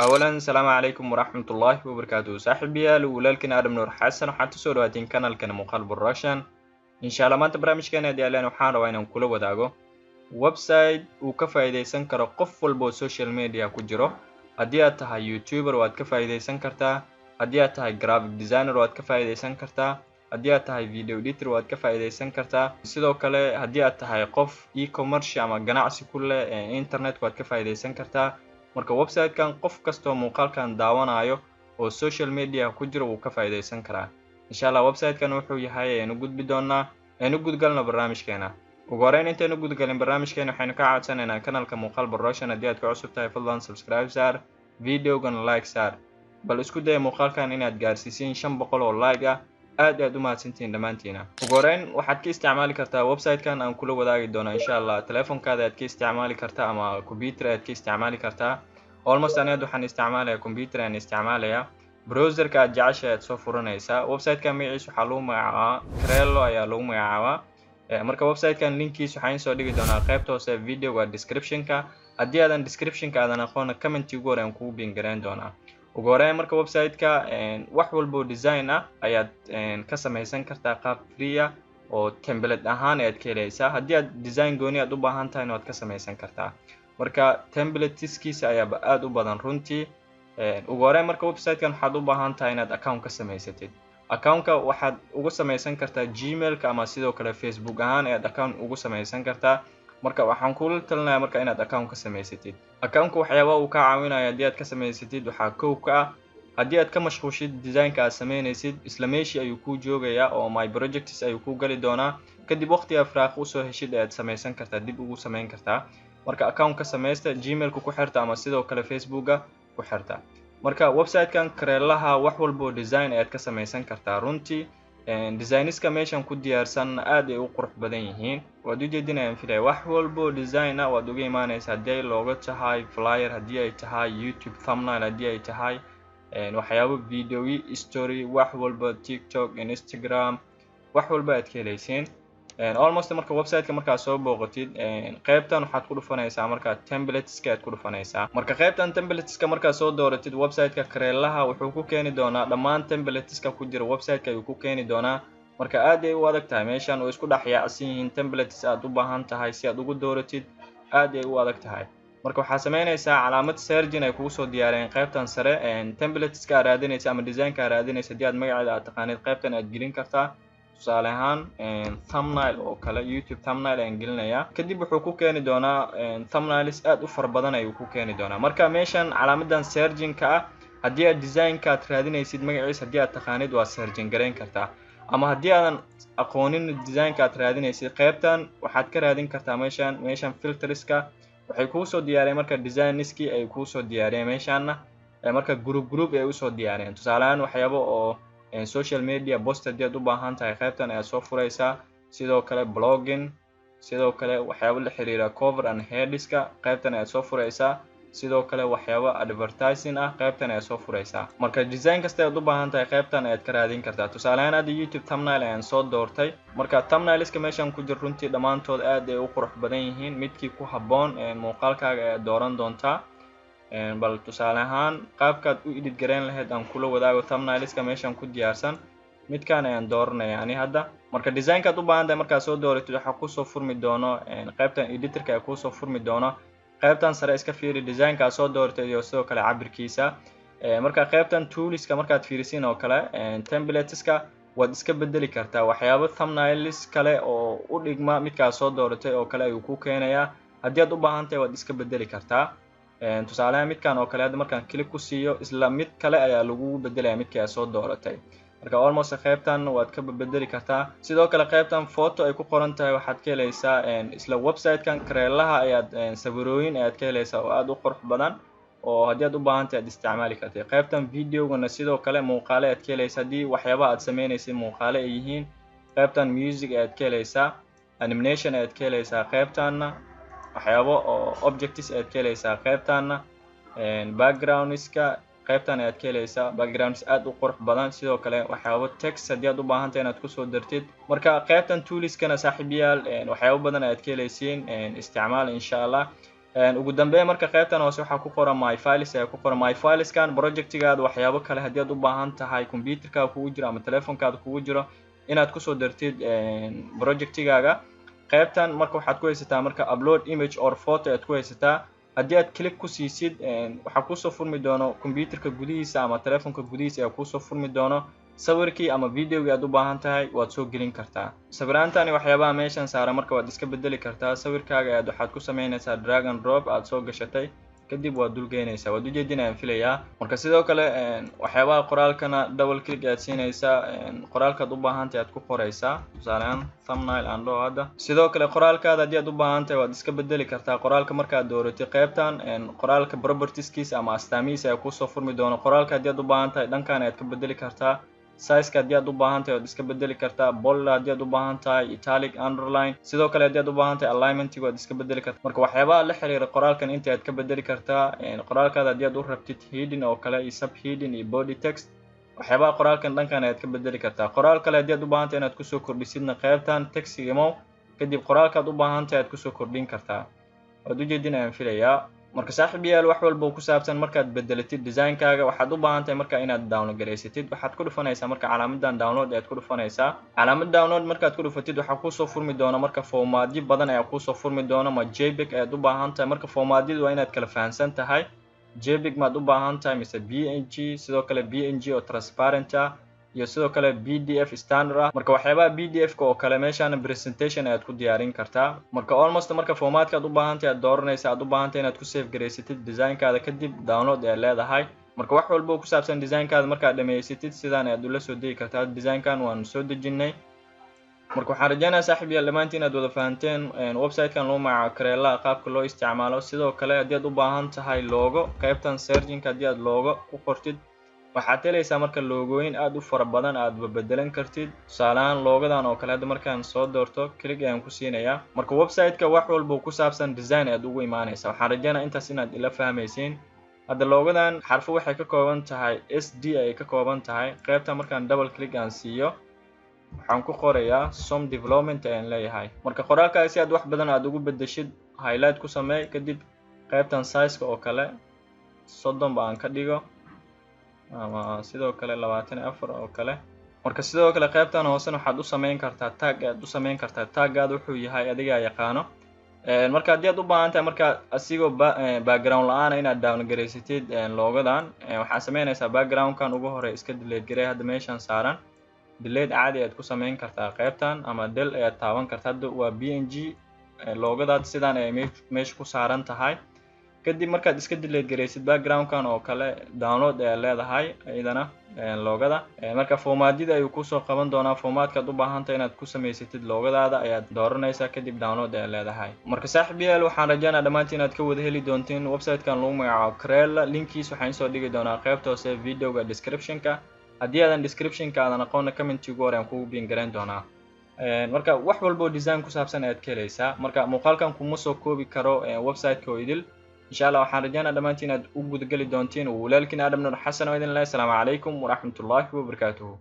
Awalan, asalaamu calaykum waraxmatullaahi wabarakaatuhu. Saaxiibayaal, walaalkiin Aadam Nuur Xasan, waxaad kusoo dhawaateen kanalkan Muuqaal Production. Insha Allah maanta barnaamijkeena yaalaan waxaan rabaa inaan kula wadaago website uu ka faa'iidaysan karo qof walba oo social media ku jiro. Haddii aad tahay YouTuber, waad ka faa'iidaysan kartaa. Haddii aad tahay graphic designer, waad ka faa'iidaysan kartaa. Haddii aad tahay video editor, waad ka faa'iidaysan kartaa. Sidoo kale, haddii aad tahay qof e-commerce ama ganacsi ku leh internet, waad ka faa'iidaysan kartaa. Marka website-kan qof kastoo muuqaalkan daawanayo oo social media ku jiro wuu ka faa'iidaysan karaa, insha Allah. Website-kan wuxuu yahay ayaynu gudbi doonaa. Aynu gudgalno barnaamijkeena. Ugu horeyn, intaynu gudgalin barnaamijkeena, waxaynu ka codsanaynaa kanalka Muuqaal Production, haddii aad ku cusub tahay, fadlan subscribe saar, videogan like saar. Bal isku daya muuqaalkan inaad gaarsiisiin 500 oo like ah. Aad aad u mahadsantihiin dhammaantiina. Ugu horeyn, waxaad ka isticmaali kartaa website-kan aan kula wadaagi doono, insha Allah, telefonkaada aad ka isticmaali kartaa ama computer aad ka isticmaali kartaa. Almost ani waxaan isticmaalaya computer ayaan isticmaalaya. Browserka aad jeceshahay aad soo furanaysaa. Website-kan magaciisa waxaa lagu magacaabaa Crello ayaa lagu magacaabaa. Marka website-kan linkiis waxaan soo dhigi doonaa qaybta hoose videoga description-ka. Haddii aadan description-ka aadan aqoona, comment ugu hore aan kugu pin gareyn doonaa. Ugu horeyn, marka website-ka wax walbo design ah ayaad ka samaysan kartaa qaab free ah oo template ahaan ayaad ka helaysaa. Haddii aad design gooni aad u baahan tahayna, waad ka samaysan kartaa. Marka templateskiisa ayaaba aad u badan runtii. Ugu horeyn, marka website-kan waxaad u baahan tahay inaad account ka samaysatid. Accountka waxaad ugu samaysan kartaa Gmailka ama sidoo kale Facebook ahaan ayaad account ugu samaysan kartaa. Marka waxaan kula talinayaa marka inaad account ka samaysatid. Accountka waxyaaba uu kaa caawinaya haddii aad ka samaysatid waxaa kow ka ah, haddii aad ka mashquushid designka aad samaynaysid, isla meeshii ayuu kuu joogayaa oo my projects ayuu kuu gali doonaa. Kadib waqti aad firaaqo usoo heshid ayaad samaysan kartaa, dib ugu samayn kartaa. Marka account ka samaysta, Gmailka ku xirta ama sidoo kale Facebooka ku xirta. Marka website-kan Crello-ha wax walba oo design ayaad ka samaysan kartaa runtii. Designiska meeshan ku diyaarsan aad ay u qurux badan yihiin, waad ujeedinayaan filaya. Wax walba oo design ah waad uga imaanaysa, haddii ay looga tahay flyer, haddii ay tahay YouTube thumbnail, haddii ay tahay waxyaabo videoyi, story, wax walba, TikTok, Instagram, wax walba aad ka helaysiin almost. Marka website-ka markaad soo booqatid, qaybtan waxaad ku dhufanaysaa marka templateska aad ku dhufanaysaa. Marka qaybtan templateska markaad soo dooratid, website-ka Crello-ha wuxuu ku keeni doonaa dhammaan templateska ku jira website-ka ayuu ku keeni doonaa. Marka aad ay u adag tahay meeshan oo isku dhex yaacsan yihiin templates aad u baahan tahay si aad ugu dooratid, aad ay u adag tahay. Marka waxaa sameynaysaa, calaamad searching ay kugu soo diyaariyeen qaybtan sare. Templateska aad raadinaysa ama designka aad raadinaysa, haddii aad magaceeda aad taqaanid, qaybtan aad gelin kartaa. Tusaale ahaan, thumbnail oo kale, YouTube thumbnail ayaan gelinayaa. Kadib wuxuu ku keeni doonaa thumbnails aad u fara badan ayuu ku keeni doonaa. Marka meeshan calaamadan searchingka ah, haddii aad designka aad raadinaysid magaciisa haddii aad taqaanid, waa searching garayn kartaa. Ama haddii aadan aqoonin designka aad raadinaysid, qaybtan waxaad ka raadin kartaa meeshan filterska waxay kuu soo diyaariyeen. Marka designiskii ay kuu soo diyaariyeen meeshaana, marka group group ay usoo diyaariyeen. Tusaale ahaan, waxyaabo oo social media post haddii aad u baahan tahay, qaybtan ayaad soo furaysaa. Sidoo kale blogging, sidoo kale waxyaabo la xiriira cover and headiska, qaybtan ayaad soo furaysaa. Sidoo kale waxyaabo advertising ah, qaybtan ayaad soo furaysaa. Marka design kasta ayaad u baahan tahay, qaybtan ayaad ka raadin kartaa. Tusaale ahaan, hadda YouTube thumbnail ayaan soo doortay. Marka thumbnailiska meeshan ku jira runtii dhammaantood aad ay u qurux badan yihiin. Midkii ku habboon muuqaalkaaga ayaad dooran doontaa. Bal tusaale ahaan, qaabkaad u edit gareyn lahayd aan kula wadaago. Thumbnailiska meeshan ku diyaarsan midkaan ayaan dooranaya ani hadda. Marka designkaad u baahan tahay markaad soo dooratid, waxaa kusoo furmi doono qaybtan editorka ayaa kuusoo furmi doono. Qaybtan sare iska fiiri designka aad soo dooratay iyo sidoo kale cabirkiisa. Marka qaybtan tooliska markaad fiirisin oo kale, templateska waad iska bedeli kartaa. Waxyaabo thumbnails kale oo u dhigma midkaad soo dooratay oo kale ayuu ku keenayaa. Haddii aad u baahan tahay, waad iska bedeli kartaa. Tusaalaha midkan oo kale hadda markaan click ku siiyo, isla mid kale ayaa lagu bedelaya midkii aad soo dooratay. Marka almost qaybtan waad ka bedeli kartaa. Sidoo kale qaybtan photo ay ku qoran tahay waxaad ka helaysaa isla website-kan Crello-ha ayaad sawirooyin ayaad ka helaysaa oo aad u qurux badan, oo haddii aad u baahan tahay aad isticmaali kartay. Qaybtan videogana sidoo kale muuqaale ayaad ka helaysaa, haddii waxyaabaha aad sameynaysid muuqaale ay yihiin. Qaybtan music ayaad ka helaysaa, animation ayaad ka helaysaa, qaybtanna waxyaabo oo objects ayaad ka helaysaa, qaybtanna backgroundska qaybtan ayaad ka helaysaa, backgrounds aad u qurux badan. Sidoo kale waxyaabo text haddii aad u baahan tahay inaad kusoo dartid. Marka qaybtan tooliskana, saaxiibayaal, waxyaabo badan ayaad ka helaysiin. Isticmaal, insha Allah. Ugu dambeyn marka qaybtan hoose waxaa ku qoran "My files" ayaa ku qoran. My fileskan projectigaada waxyaabo kale haddii aad u baahan tahay, computerkaaga kugu jiro ama telefonkaada kugu jiro, inaad kusoo dartid projectigaaga. Qaybtan marka waxaad ku haysataa marka "Upload image or photo" aad ku haysataa. Haddii aad click ku siisid, waxaa kusoo furmi doono computerka gudihiisa ama telefonka gudihiisa ayaa kusoo furmi doono sawirkii ama videogii aad u baahan tahay, waad soo gelin kartaa. Sawiraantani waxyaabaha meeshan saaran marka waad iska bedeli kartaa. Sawirkaaga ayaad waxaad ku sameynaysaa drag and drop aad soo gashatay, kadib waad dulgeynaysaa. Waad ujeedin ayaan filayaa. Marka sidoo kale waxyaabaha qoraalkana double click ayaad siinaysaa, qoraalkaad u baahan tahay aad ku qoraysaa. Tusaalehaan thumbnail aan dhaho hadda. Sidoo kale qoraalkaada haddii aad u baahan tahay, waad iska bedeli kartaa. Qoraalka markaad dooratay, qaybtan qoraalka propertieskiisa ama astaamihiisa ayaa kusoo furmi doono. Qoraalka haddii aad u baahan tahay, dhankan ayaad ka bedeli kartaa. Sizeka haddii aad u baahan tahay, waad iska bedeli kartaa. Bold haddii aad u baahan tahay, italic, underline. Sidoo kale haddii aad u baahan tahay, alignmentiga waad iska bedeli kartaa. Marka waxyaabaha la xiriira qoraalkan inta aad ka bedeli kartaa. Qoraalkaada haddii aad u rabtid heading oo kale iyo subheading iyo body text, waxyaabaha qoraalkan dhankan ayaad ka bedeli kartaa. Qoraal kale haddii aad u baahan tahay inaad kusoo kordhisidna, qaybtan textiga imow, kadib qoraalkaad u baahan tahay aad kusoo kordhin kartaa. Waad ujeedin ayaan filayaa. Marka saaxiib yaal, wax walba ku saabsan markaad bedelatid designkaaga, waxaad u baahan tahay marka inaad download garaysatid. Waxaad ku dhufanaysaa marka calaamadan download ayaad ku dhufanaysaa. Calaamad download markaad ku dhufatid, waxaa kusoo furmi doona marka formaatyo badan ayaa kusoo furmi doona. Ma JPEG ayaad u baahan tahay? Marka formaatyadu waa inaad kala fahansan tahay. JPEG maad u baahan tahay mise PNG? Sidoo kale PNG oo transparent ah iyo sidoo kale PDF standard ah. Marka waxyaabaha PDF ka oo kale meeshaan presentation ayaad ku diyaarin kartaa. Marka almost marka formatka aad u baahan tahay aad dooranaysa, aad u baahan tahay inaad ku save garaysatid designkaada, kadib download ayaad leedahay. Marka wax walba oo ku saabsan designkaada markaad dhamaysatid, sidaan ayaad ula soo degi kartaa. Designkan waanu soo dejinay. Marka waxaan rajeynayaa, saaxiib yaal, dhammaantiin inaad wada fahanteen website-kan loo magacaabo Crello qaabka loo isticmaalo. Sidoo kale haddii aad u baahan tahay logo, qaybtan searchinka haddii aad logo ku qortid, waxaad helaysaa marka logooyin aad u fara badan aad babedelan kartid. Tusaale ahaan logodan oo kale hadda markaan soo doorto, click ayaan ku siinayaa. Marka website-ka wax walba ku saabsan design ayaad ugu imaanaysaa. Waxaan rajeynaya intaas inaad ila fahmaysiin. Hadda logodan xarfo waxay ka kooban tahay SD ayay ka kooban tahay. Qaybta markaan double click aan siiyo, waxaan ku qorayaa "Som Development" ayaan leeyahay. Marka qoraalkaaga si aad wax badan aad ugu bedeshid, highlight ku sameey, kadib qaybtan sizeka oo kale 30 ba aan ka dhigo ama sidoo kale 24 oo kale. Marka sidoo kale qaybtan hoosena waxaad u sameyn kartaa tag aad u sameyn kartaa. Tagaada wuxuu yahay adigaa yaqaano. Marka haddii aad u baahan tahay marka asigoo background la-aana inaad down garaysatid logodan, waxaad sameynaysaa backgroundkan ugu hore iska delete garay. Hadda meeshan saaran delete caadi ayaad ku sameyn kartaa qaybtan ama del ayaad taaban kartaa. Hadda waa PNG logodaad, sidaan ay meesha ku saaran tahay. Kadib markaad iska delete garaysid backgroundkan oo kale, download ayaa leedahay iyadana logoda. Marka formatyada ayuu kusoo qaban doonaa. Formatkaad u baahantahay inaad ku samaysatid logodaada ayaad dooranaysaa, kadib download ayaa leedahay. Marka saaxiib yaal, waxaan rajeynaa dhammaantiin inaad ka wada heli doontiin website-kan lagu magacaabo Crello. Linkiis waxaan soo dhigi doonaa qaybta hoose videoga description-ka. Haddii aadan description-ka aadan aqoonna, commentigu hore aan kugu pin garayn doonaa. Marka wax walba oo design ku saabsan ayaad ka helaysaa. Marka muuqaalkan kuma soo koobi karo website-ka oo idil. Insha Allah waxaan rajeynaa dhammaantiin inaad u gudageli doontiin. Walaalkiin Aadam Nur Xasan oo idin leh, asalaamu calaykum waraxmatullaahi wabarakaatuhu.